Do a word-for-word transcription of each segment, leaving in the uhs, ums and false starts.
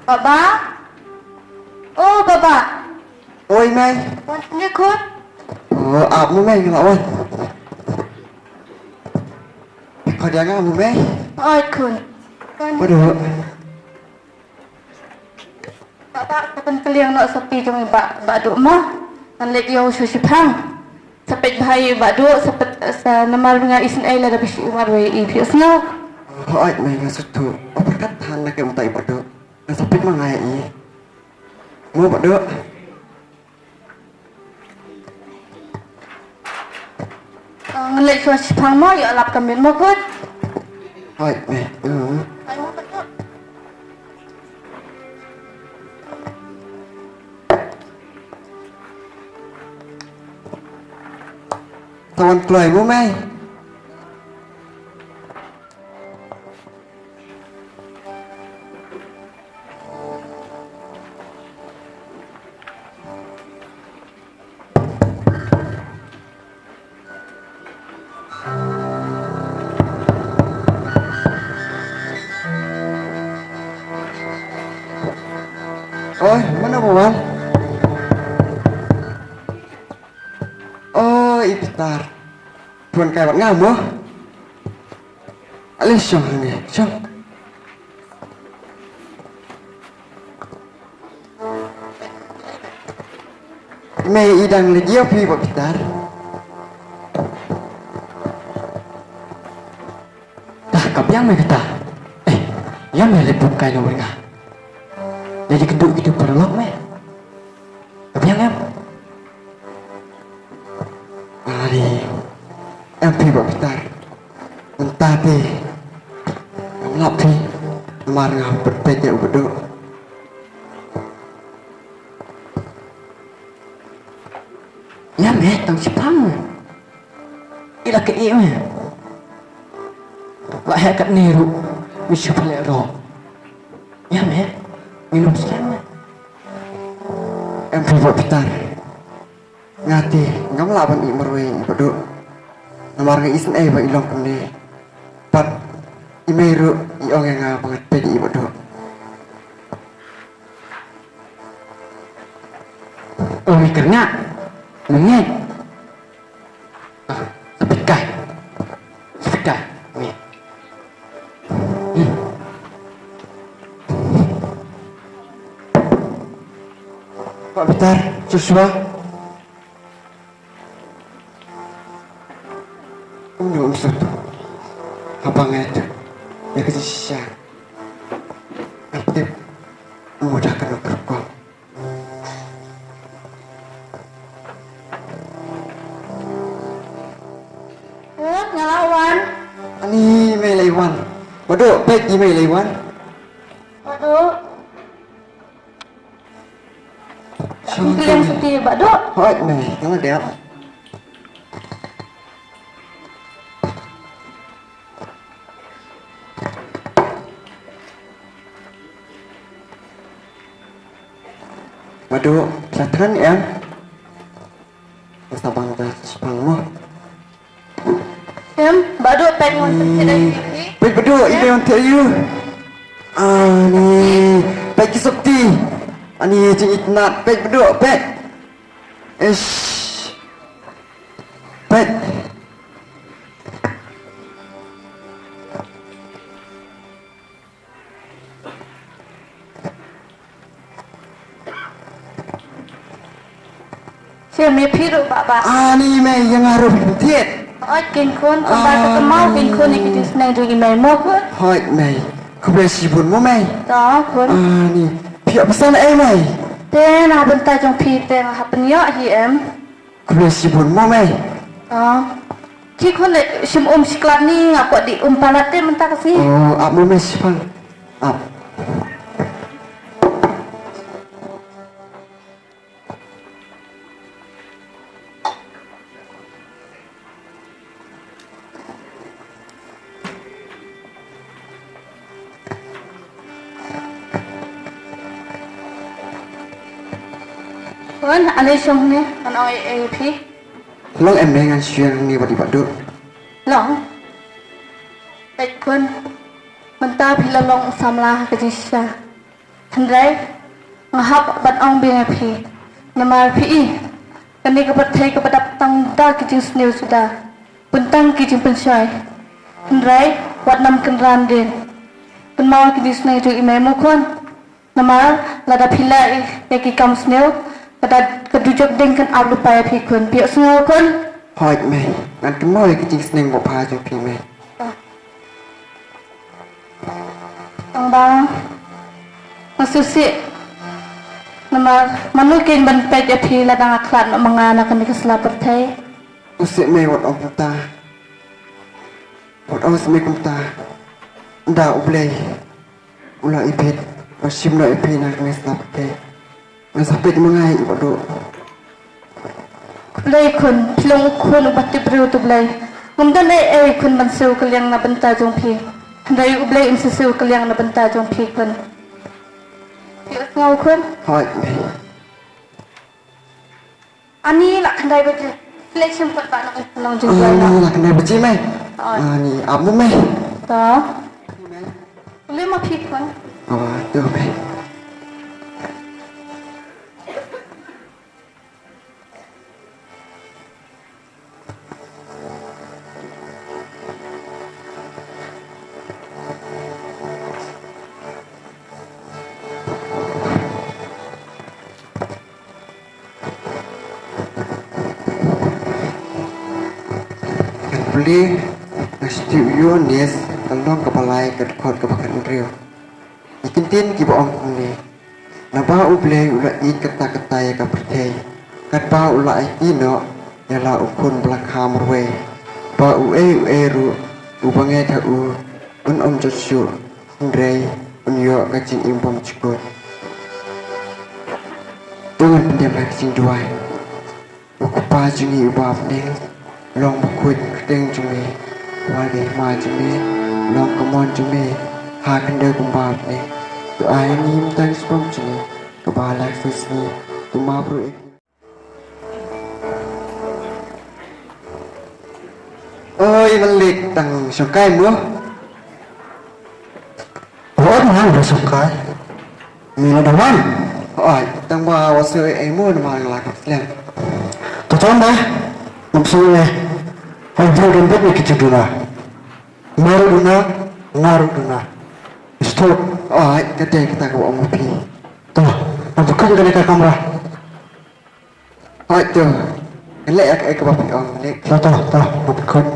Baba. Oh, Baba. Oi, Mei. Wan sini, khun. Oh, ap mo, Mei, nga la wan. Khublei nga mo, Mei. Oi, khun. Wan. Waduh. Baba, ka pynkylliang noh sa phi jong i Bah, Bah Duh mo. Ngan leit ïew shu shipang. Sa peit bha ïa i Bah Duh, sa peit, sa namar nga isynei lada phi shu marwei ïa i, phi sngew. Hooid, Mei, nga sngewthuh. Ap ryngkat than na ka bynta i Bah Duh. Ngan sa peit ma nga ïa i. Mo Bah Duh. Ngan leit shuwa shipang mo, ïoh lap ka miet mo khun. Hooid, Mei. Hmm. Sa wan kloi mo, Mei. Oi, mano ba wan? Oi, i Pitar. Phi wan kai bad nga mo? Ale shong hangne, shong. Mei, i dang leit ïew phi Bah Pitar? Dah, ka biang Mei kata. Eh, ïa Mei leit bun kai na wei nga. Leit ïakynduh kito paralok Mei. Ka biang em? Ari, em phi Bah Pitar. Mynta te ngam lap phi. Namar nga hap peit ïa u Bah Duh. Ïa Mei, tang shipang. I la ka i Mei. La heh katne ruh. Mi shu pynleh ruh. Ïa Mei. Ngin ym skhem Mei. Em phi Bah Pitar. Nga te ngam lah ban ïeh marwei ïa i Bah Duh. Namar nga isynei ba i long kumne. Bad i Mei ruh i ong ïa nga ba ngan peit ïa i Bah Duh. Oh, Mei kyrngah. Mei ngeit. Ah, sa peit kai. Sa peit kai. Mei. Hmm. Bah Pitar, shuwa shuwa. Kumno ym sngewthuh. Haba nga ïathuh ïa ka jingshisha, ngam tip u mut da kano ka rukom. Nga la wan. Ani Mei la wan. Bah Duh, peit i Mei la wan. Bah Duh. Shong. Kren siti Bah Duh. Hooid Mei, nga la dep. Bah Duh, sa thngan em? Sa bang da shipang mo. Em, Bah Duh, peit ngan pyntip ïa phi. Peit Bah Duh, i dei wan thiah ïa u. Ani, peit ki sopti. Ani, jingitynnad, peit Bah Duh, peit. Ish. Peit. Shem, ïa phi ruh Bah Bah. Ani Mei, ïa nga ruh phi thied. Oi, kin khun, kumba ka kynmaw kin khun ïa ki jingsneng jong i Mei mo khun. Hooid Mei. Khublei shibun mo Mei. To khun. Ani, phi ïoh pisa naei Mei? Te na bynta jong phi te nga hap pynïoh hi em. Khublei shibun mo Mei. Oh. Ki khun leh shim um shi khlad ni, nga kwah dih um palat te mynta ka sngi. Oh, ap mo Mei shipang. Ap. Khun, ale shong hangne, ngan ong ei ei ïa phi. Long em Mei, ngan shu ïeng hangne bad i Bah Duh? Long. Peit khun, mynta phi la long samla ha ka jingshisha. Hynrei nga hap ban ong biang ïa phi, namar phi i, kane ka pyrthei kaba dap tang da ki jingsniew suda, bun tang ki jingpynshoi. Hynrei wat nang kynran dien. Kynmaw ki jingsneng jong i mei mo khun. Namar lada phi lah ïa ki kam sniew, ka dujok ding kan ap lypa ïa phi khun. Phi ïohsngew khun? Hooid mei, ngan kynmaw ïa ki jingsneng bapher jong phi mei. Tang ba nga sngewsih. Namar mano kein ban peit ïa phi lada nga khlad noh ma nga na kane ka sla pyrthei. Sngewsih mei, wat ong kumta. Wat ong sngewsih mei kumta. Ynda U Blei u la ibit, ba shim noh ïa phi na kane ka sla pyrthei, nga sa peit ma nga ïa i Bah Duh. Khublei khun, phi long u khun uba tip briew to Blei. Ngam don ei ei khun ban siew kylliang na bynta jong phi. Hynrei U Blei un sa siew kylliang na bynta jong phi khun. Phi ïohsngew khun? Hooid mei. Ani la khyndai baje. Phi leit shim kot ba nang nang jingjuai na. Ani la khyndai baje mei. Hooid. Ani ap mo mei. To. Khublei ma phi khun. Oh, to mei. Ngan pule, nga shu tip ïoh Ïoannis, ka lynnong kaba lai, ka dkhot kaba khathynriew. Ki kyntien kiba ong kumne. Naba U Blei u la ïeit katta katta ïa ka pyrthei, katba u la aiti noh ïa la u khun ba la kha marwei, ba uei uei ruh uba ngeit ha u un ym jot shuh, hynrei un ïoh ka jingim bymjukut. To ngin pyndem ha ka jingduwai. Ko Kpa jong ngi uba ha bneng, long bakhuid kyrteng jong me. Wat ïa ka hima jong me, long ka mon jong me ha khyndew kumba ha bneng. To ai ïa ngi mynta ka jingsbun jong ngi kaba ha la ka sngi. To map ruh ïa ngi. Oi, nga leit tang shongkai mo. Wat nang ba shongkai. Mi la da wan. Oi, tang ba wat sngewsih ei mo namar nga la kap slem. To tang ba. Ngam sngewsih ei. Hoi, dang dang bet ni ki jingduna. Me ruh duna, nga ruh duna. Stop. Oi, ka dei kata ka ba ong ma phi. To, nang pyrkhat ïa kane ka kamra. Hooid to. Ngan leh ïa kaei kaba phi ong, leh. To, to, to, nang pyrkhat.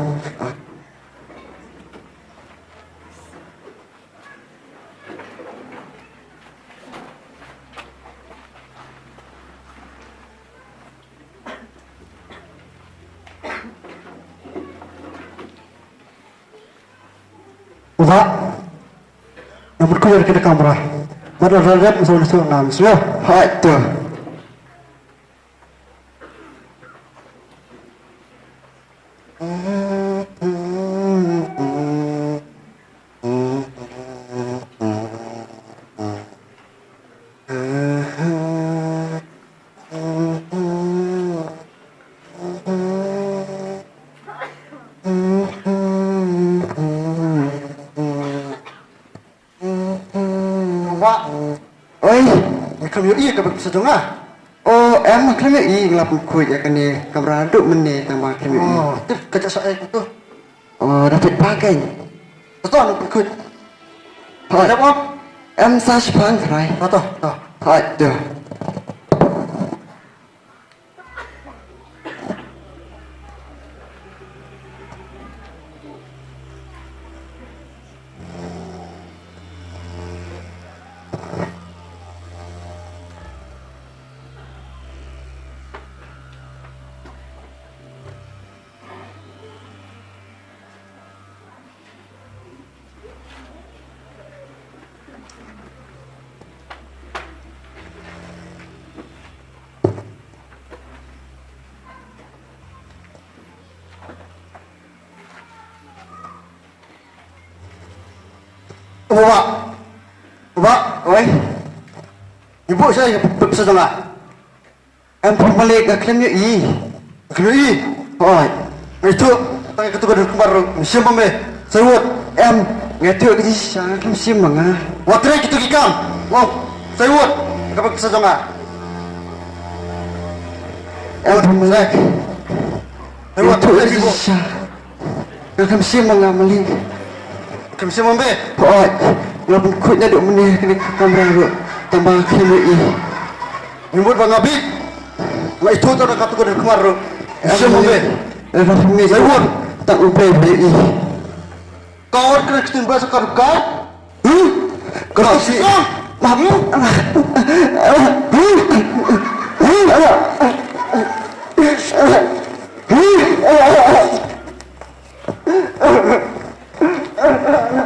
Uba. Nang pyrkhat ïa kane ka kamra. Bad lada dep, sa wan shuh ngam shuh. Hooid to. Wah. Oi, me khlem ïohi ïa ka bag pisa jong nga? Oh, em, nga khlem ïohi, nga la pynkhuid ïa kane ka kamra naduh mynne tang ba nga khlem ïohi. Oh, tip ka jaka sa ei tu. Oh, da phet bha kein. To, to, nang pynkhuid. Hooid. Em, sa shiphang trai. To, to, to. Hooid, to. Uba, uba, oi. Ibu saya pepsa tengah. Em phi malik, nga khlem ïohi. Nga khlem ïohi. Hooid. Nga ithuh tang ïa katu ka dei kumba ruh. Mynsiem ma me. Sa wut. Em, nga ithuh ka jingshisha, nga khlem shim ma nga. Wat trei kitu ki kam. Wow. Saiwut, ka bak sa jong nga. Em, Malek. Saiwut, tu saiwut. Nga khlem shim ma nga Malik. Khlem shim ma me? Hooid. Nga pynkhuid naduh mynne ha kane ka kamra ruh. Tang ba khlem ïohi. Ni mut ba nga bit. Nga ithuh tang na ka tukun ha khmat ruh. Shim ma me? Saiwut. Tang U Blei ba ïohi. Ka ot kane ka ktien ba sa ka ruh ka. Ka ruh si.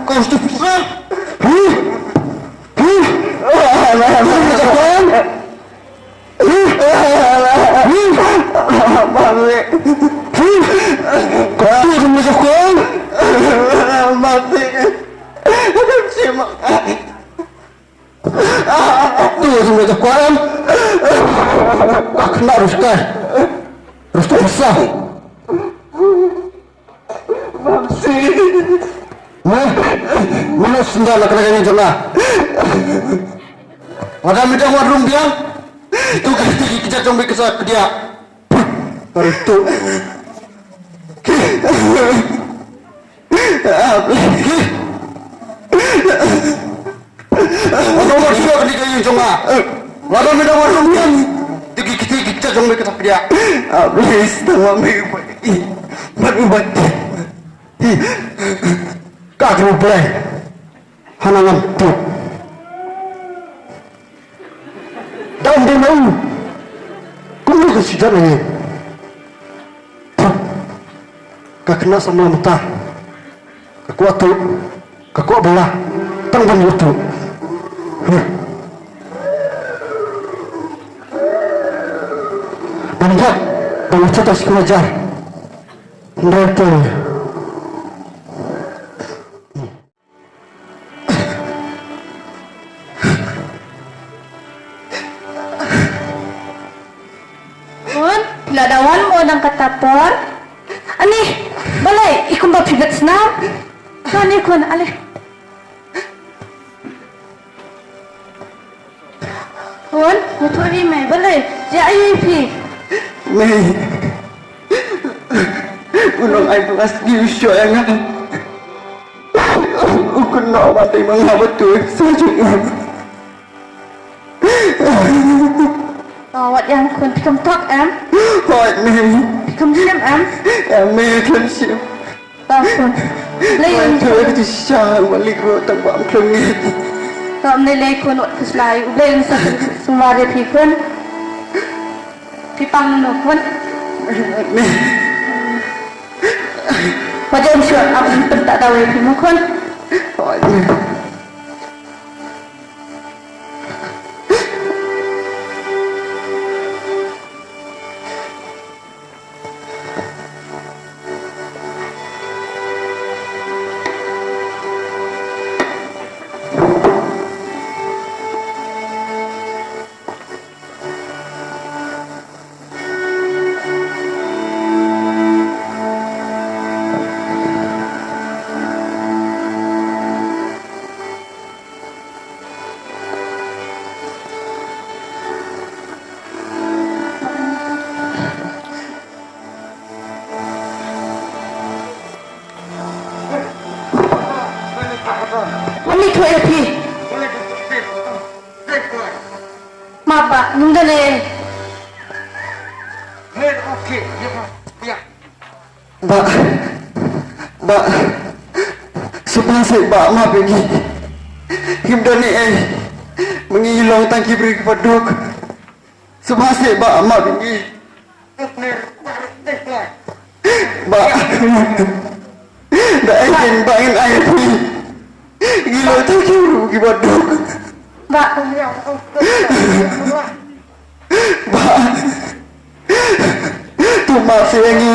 Kau stupid. Kau tu sama kau. Mati. Tu sama kau em. Ak nak ruska. Ruska besar. Mamsi. Meh, mano sendal la kena kena jong nga. Wada midang wat rung biang. Itu ka hiti ki kjat jong me ka sa kdiah. Baru tu. Ano wat shuwa kane ka ïing jong nga. Lada me da wan rum ïing. Te ki kti ki kjat jong me ka sa kdiah. Ah, please, tang ma me ba i. Ba me ba i. Hi. Ka kru Blei. Hana ngam tu. Da um dei ma u. Kumno ka shu jot na ïing. Ka khynnah samla mynta. Ka kwah tuh, ka kwah bylla, tang ban ïoh tuh. Huh. Ban ïoh, ban ïoh tuh shi hajar. Hynrei te. Khun, phi la da wan mo nang kata por? Ani, balei i kumba phi bet snam? Ani khun, ale. Khun, nga thuh ri mei, balei? Ïa ai phi. Mei. U nong ai plastik u shoh ïa nga. U kynnoh ba dei ma nga ba tu sa jong u. To wat ïa khun, phi kham thok em? Hooid mei. Phi kham shim em? Em mei, kham shim. To khun. Lei khun. Thok tu sha malik ro tang ba kham ngeit. To mei lei khun wat khuslai. U Blei un sa sumar ïa phi khun. Phi pang no khun. Mei. Wat jem shuh, ap pynta dawai phi mo khun. Hooid mei. Mami, khuslai ïa phi. Map ba, ngim don ei. Bah, bah, sngewbha seh bah, map ïa ngi. Ngim don ei. Ma ngi long tang ki briew kiba duk. Sngewbha seh bah, map ïa ngi. Bah. Da ai ken bah ngin ai phi. Ngi long tang ki briew kiba duk. Bah. Bah. To map seh ïa ngi.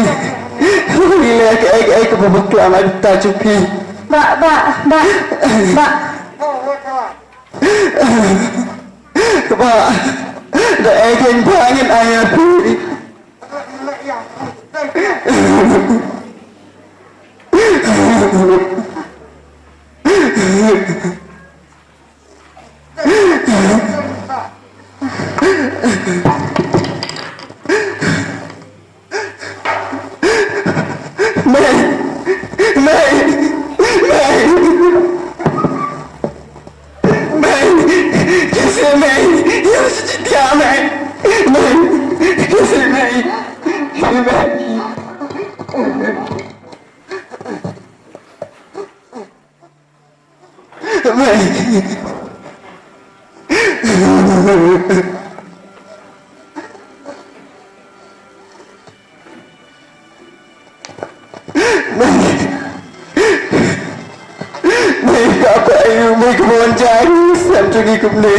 Ngi leh kaei kaei kaba bakla na ka bynta jong phi. Bah, bah, bah. Bah. Bah, da ai ken bah ngin ai ïa phi. Mei. Mei. Mei, ka ba ïa u mei ka mon jai, sem jong ngi kumne.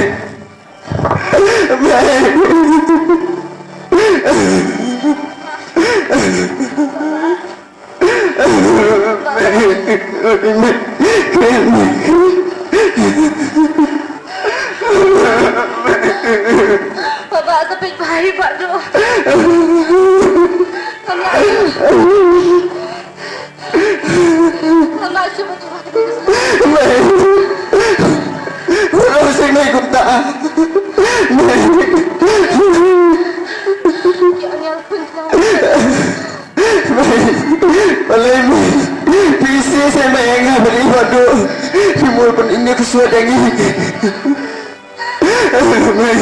Mei. Baba, sa peit bha ïa i Bah Duh. Tang ba, tang ba shu ba tu ba ka dei ka shu. Mei. Mei, kumta. Mei. Ki ong ïa pun. Mei, balei mei? Phi isih sa mei ïa nga bad i Bah Duh. Phi mut ban im ïa ka suiñ ïa ngi. Mei. Mei.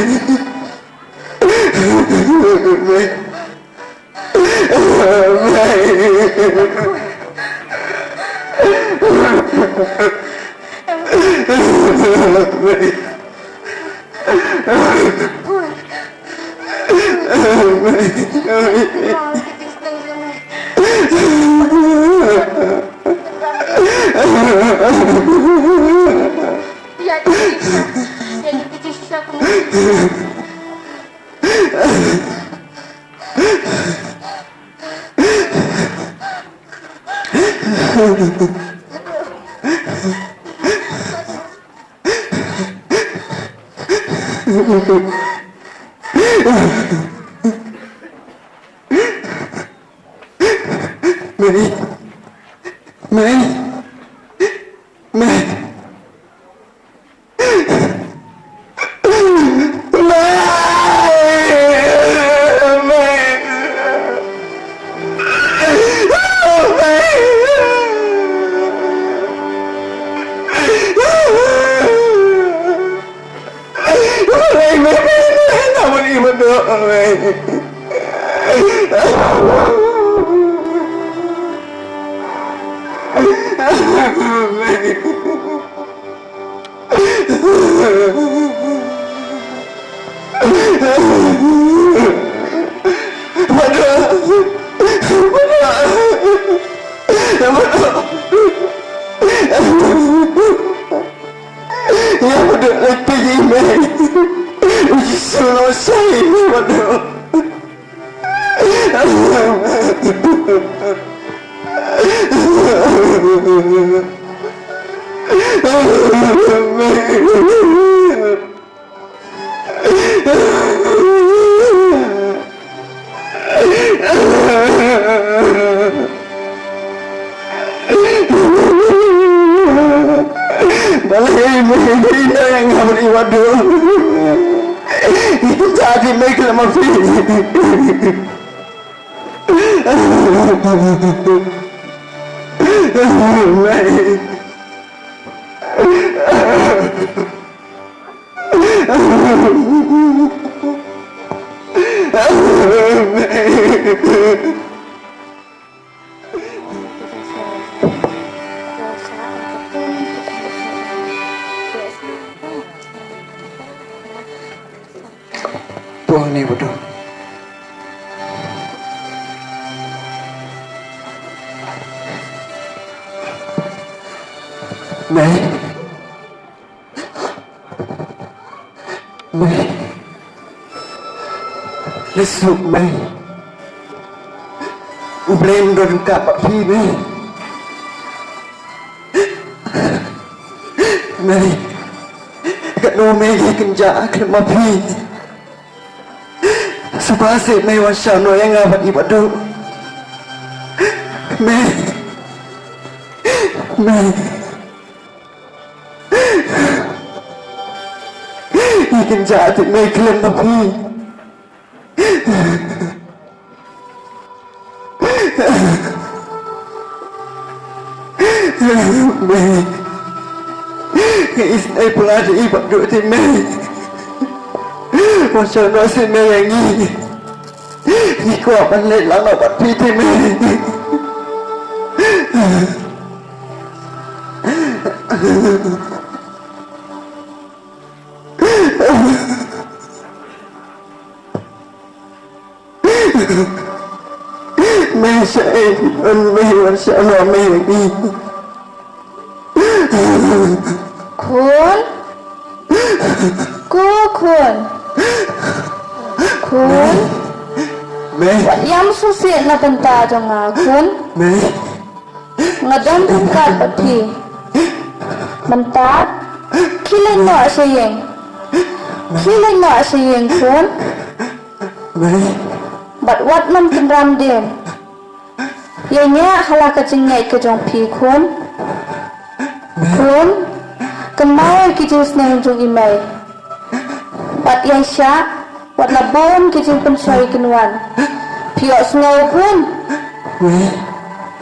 Mei. Mei. Mei. Mei. Mei. Balei mei, mei, mei, nga bad i Bah Duh. Ita di mei khlem ma phi. Mei. Tuh ni betul. Mei. Mei. Leh suk mei. U Blei un don ryngkat bad phi mei. Mei. Katno mei ngi kynjah khlem ma phi. Sngewbha seh mei wan shah noh ïa nga bad i Bah Duh. Mei. Mei. Ngi kynjah te mei khlem ma phi. Mei. Ngi isynei palat ïa i Bah Duh te mei. Wan shah noh seh mei ïa ngi. Ngi kwah ban leit lang noh bad phi te mei. Mei, shaei phi don, mei, wat shah noh mei ïa ngi. Khun. Ko khun. Khun. Mei. Wat ïam sngewsih na bynta jong nga khun. Mei. Nga don ryngkat bad phi. Mynta khie leit noh sha ïing. Khie leit noh sha ïing khun. Mei. Bad wat nym kynran dien. Ïa ngi ha la ka jingngeit ka jong phi khun. Khun, kynmaw ïa ki jingsneng jong i mei. Bad ïa sha, wat la bun ki jingpynshoi ki nwan. Phi ïohsngew khun.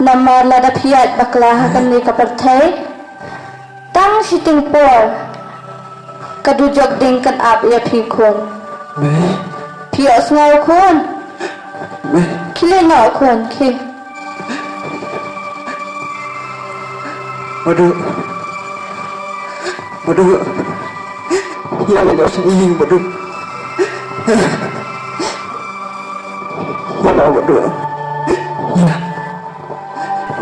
Namar lada phi ïaid bakla ha kane ka pyrthei, tang shiteng por ka dujok ding kan ap ïa phi khun. Mei. Phi ïohsngew khun. Mei. Khie leit noh khun, khie. Badu. Badu. Ïa leit noh sha ïing Badu. Ïa noh Badu. Ïa.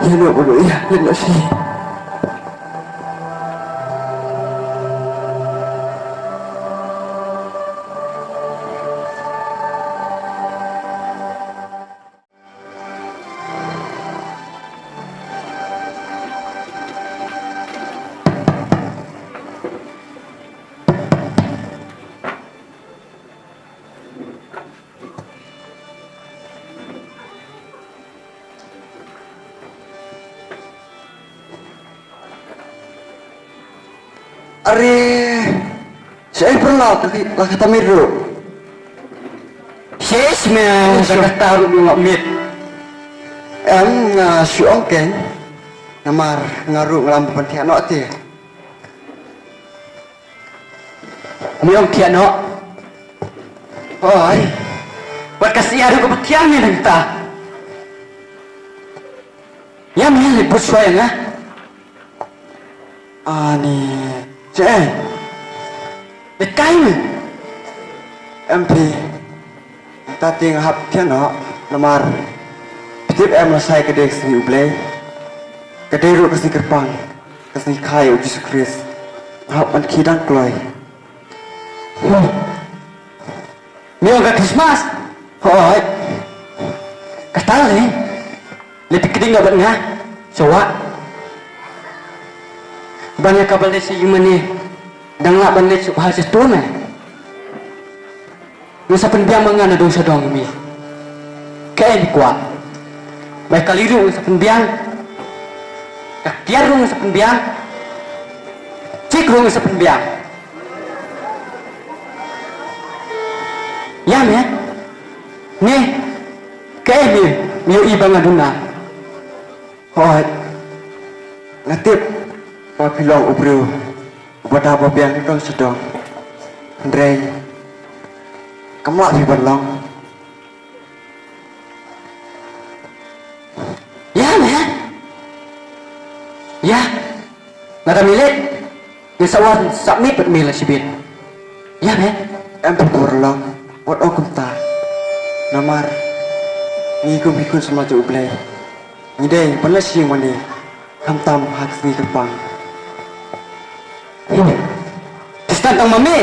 Ïa noh Badu, ïa leit noh sha ïing. Are, shaei paralok, la kata miet ruh. Shaei sha me, la kata ruh me ngam miet. Em, nga shu ong keiñ. Namar nga ruh nga lam ban thiah noh te. Me ong thiah noh. Oi. Wat ka sha ruh ka ba thiah me nangta. Ïa me leit bud shuwa ïa nga. Ani. Che. Leit kai me. Em phi. Mynta te nga hap thiah noh namar phi tip em lashai ka dei ka sngi U Blei. Ka dei ruh ka sngi kyrpang, ka sngi kha ïa U Jisu Khrist. Nga hap ban khie dang kloi. Huh. Me ong ka Christmas. Hooid. Kata lei. Leit phi kding noh bad nga. Sha wah. Ban ïa ka ban leit sha ïing mane. Dang lah ban leit sha bha sha tu me. Nga sa pynbiang ma nga na dong sha dong me. Kaei me kwah. Bai kali ruh nga sa pynbiang. Ka kiad ruh nga sa pynbiang. Chik ruh nga sa pynbiang. Ïa me. Ngi. Kaei me. Me ïohi ba nga duna. Hooid. Nga tip ba phi long u briew uba da ba biang na dong sha dong. Hynrei kam lah phi ban long. Ïa me. Ïa. Nga da me leit. Ngi sa wan sa mih pat me la shibit. Ïa me. Em pat bor long. Wat ong kumta. Namar ngi kum hi khun samla jong U Blei. Ngi dei ban leit sha ïing mane. Khamtam ha ka sngi kyrpang. Kristan tang ma me.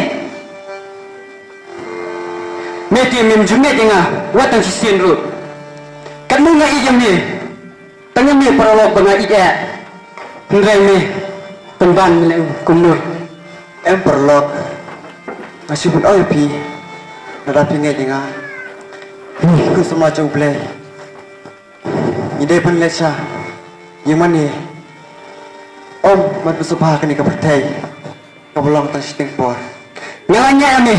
Me te mem ju miet ïa nga wat tang shisien ruh. Katno nga ïeit ïa me. Tang ïa me paralok ba nga ïeit eh. Hynrei me pynban me leh kumno. Em paralok. Nga shu pyn-ong ïa phi. Lada phi ngeit ïa nga. Phi khun samla jong U Blei. Ngi dei ban leit sha ïing mane. Ym ban pynsngewbha kane ka pyrthei kaba long tang shiteng por. Nga la ñiah ïa me.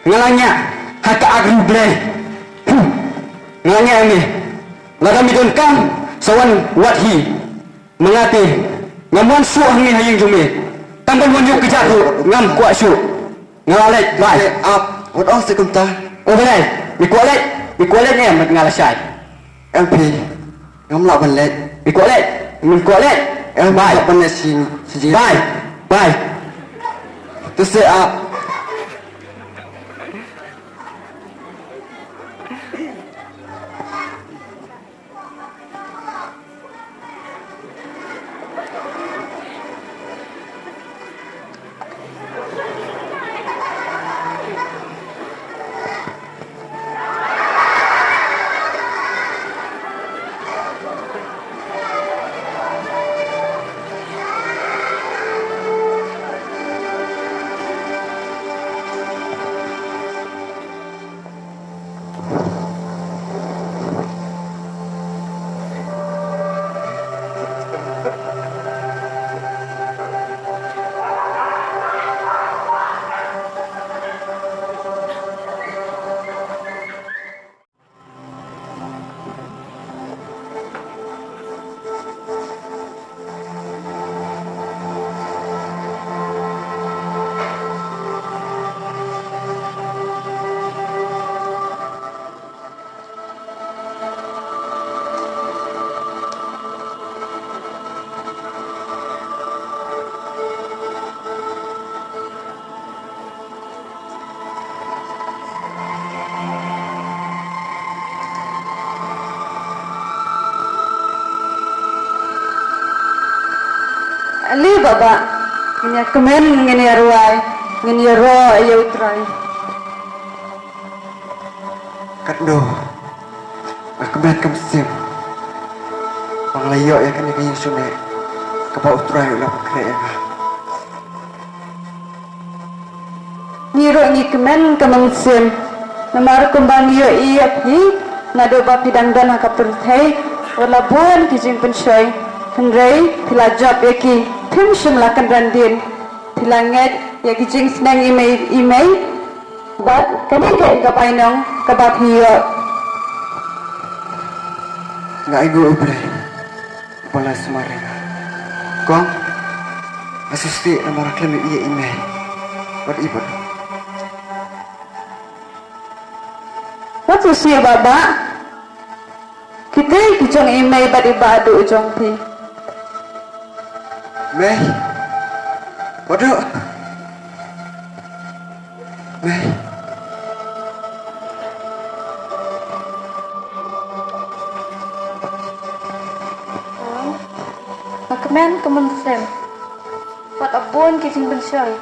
Nga la ñiah ha ka ar U Blei. Nga la ñiah ïa me. Lada me donkam sa wan wad hi. Ma nga te ngam wan shuh hangne ha ïing jong me. Tang ban wan ïoh kjat ruh ngam kwah shuh. Nga la leit, bye. Te ap, wat ong sa kumta. O balei? Me kwah leit? Me kwah leit ne em, nga la shai. Em phi, ngam lah ban leit. Me kwah leit? Me kwah leit? Em, bye. Lah ban leit sha, sha. Bye. Bye. To say ap. Baba, ngin ïa kmen, ngin ïa rwai, ngin ïa roh ïa U Trai. Katno nga kmen ka mynsiem ba nga la ïoh ïa kane ka ïing shane kaba U Trai u la pynkhreh ïa nga. Ngi ruh ngi kmen ka mynsiem namar kumba ngi ïohi ïa phi naduh ba phi dang don ha ka pyrthei wat la bun ki jingpynshoi, hynrei phi la jop ïa ki, phim shym la kynran dien. Phi la ngeit ïa ki jingsneng i mei i mei bad kane ka bainong kaba phi ïoh. Nga ainguh U Blei ba la sumar ïa nga. Kong, nga sngewsih namar nga khlem ïohi ïa i mei bad i bah. Wat sngewsih Baba. Kita ki jong i mei bad i bah duh jong phi. Mei. Waduh. Mei. Nga kmen ka mynsiem. Wat la bun ki jingpynshoi.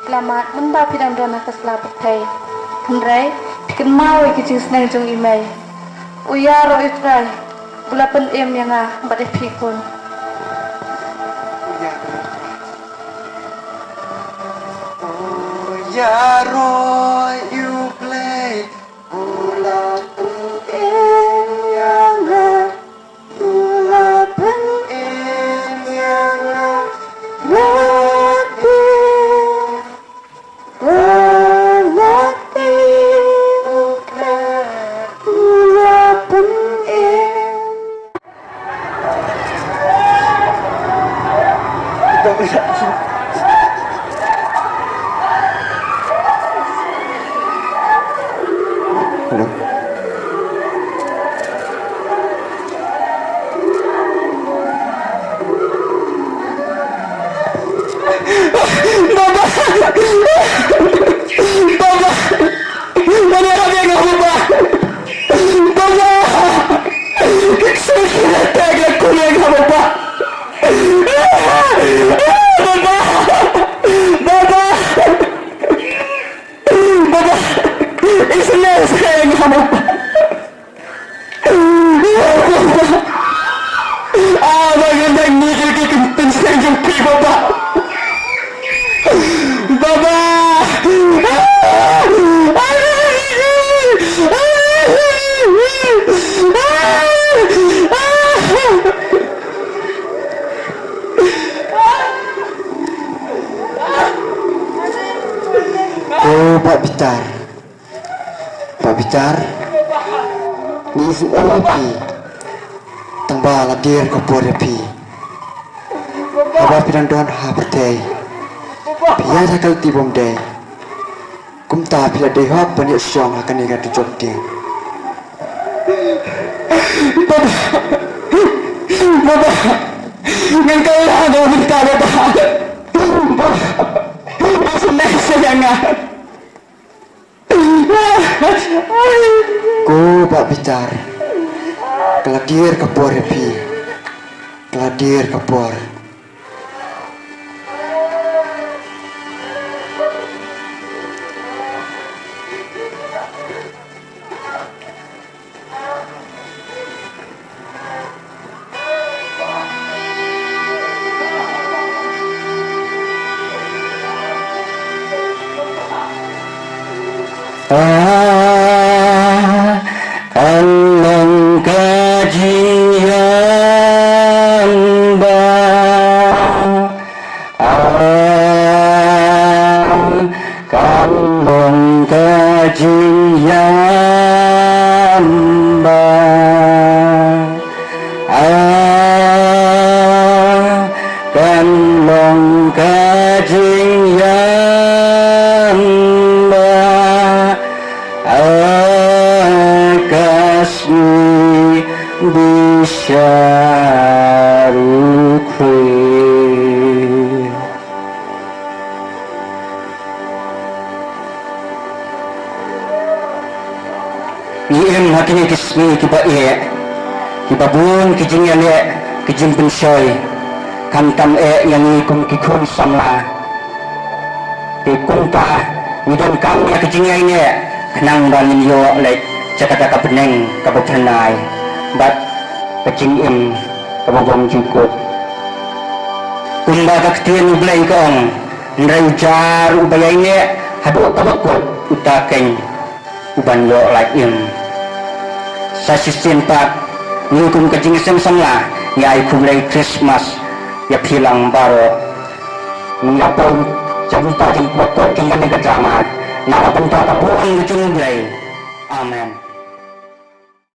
Selamat mynba phi dang don ha ka sla pyrthei. Hynrei phi kynmaw ïa ki jingsneng jong i mei. U ïaroh U Trai u la pynim ïa nga bad ïa phi khun. U ïaroh U Blei u la pynim ïa nga. Hello. Baba! Baba! Baba, ka bia nga, Baba! Baba! Ka ksur ki la tag la kuliah nga, Baba! Baba! Baba! Baba! Isla saya nga, Baba! Ah, ba ngan dang ngeit ïa ki kyntien seng jong phi, Baba. Baba. Ko Bah Bitar. Bah Bitar, ngi isynei ïa phi tang ba la dier ka por ïa phi. Haba phi dang don ha pyrthei phi ïaid ha ka lynti bym dei. Kumta phi la dei hok ban ïa shong ha kane ka dujok tieng. Baba, baba, ngan kylla na ka bynta baba. Baba, isynei sa ïa nga. Ko Bah Bitar, ka la dier ka por ïa phi, ka la dier ka por. Ah, kan long ka jingïam ba, ah, kan long ka jingïam ba, ah, kan long ka jingïam ba, ah, ka sngi bishar u Khrist. Ngi im ha kine ki sngi kiba eh, kiba bun ki jingïaleh, ki jingpynshoi. Khamtam eh ïa ngi kum ki khun samla. Te kumta ngi donkam ïa ka jingïaineh khnang ba ngin ïoh leit sha kata ka bneng kaba phyrnai bad ka jingim kaba bymjukut. Kumba ka ktien U Blei ka ong, hynrei ujar uba ïaineh haduh kaba kut uta keiñ uban ïoh lait im. Sa shisien pat, ngi kum ka Jingïaseng Samla ngi ai khublei Christmas ïa phi lang baroh. Ngi ïa poi sha bynta jong ka kot jong kane ka drama na ka bynta ka burom ka jong U Blei. Amen.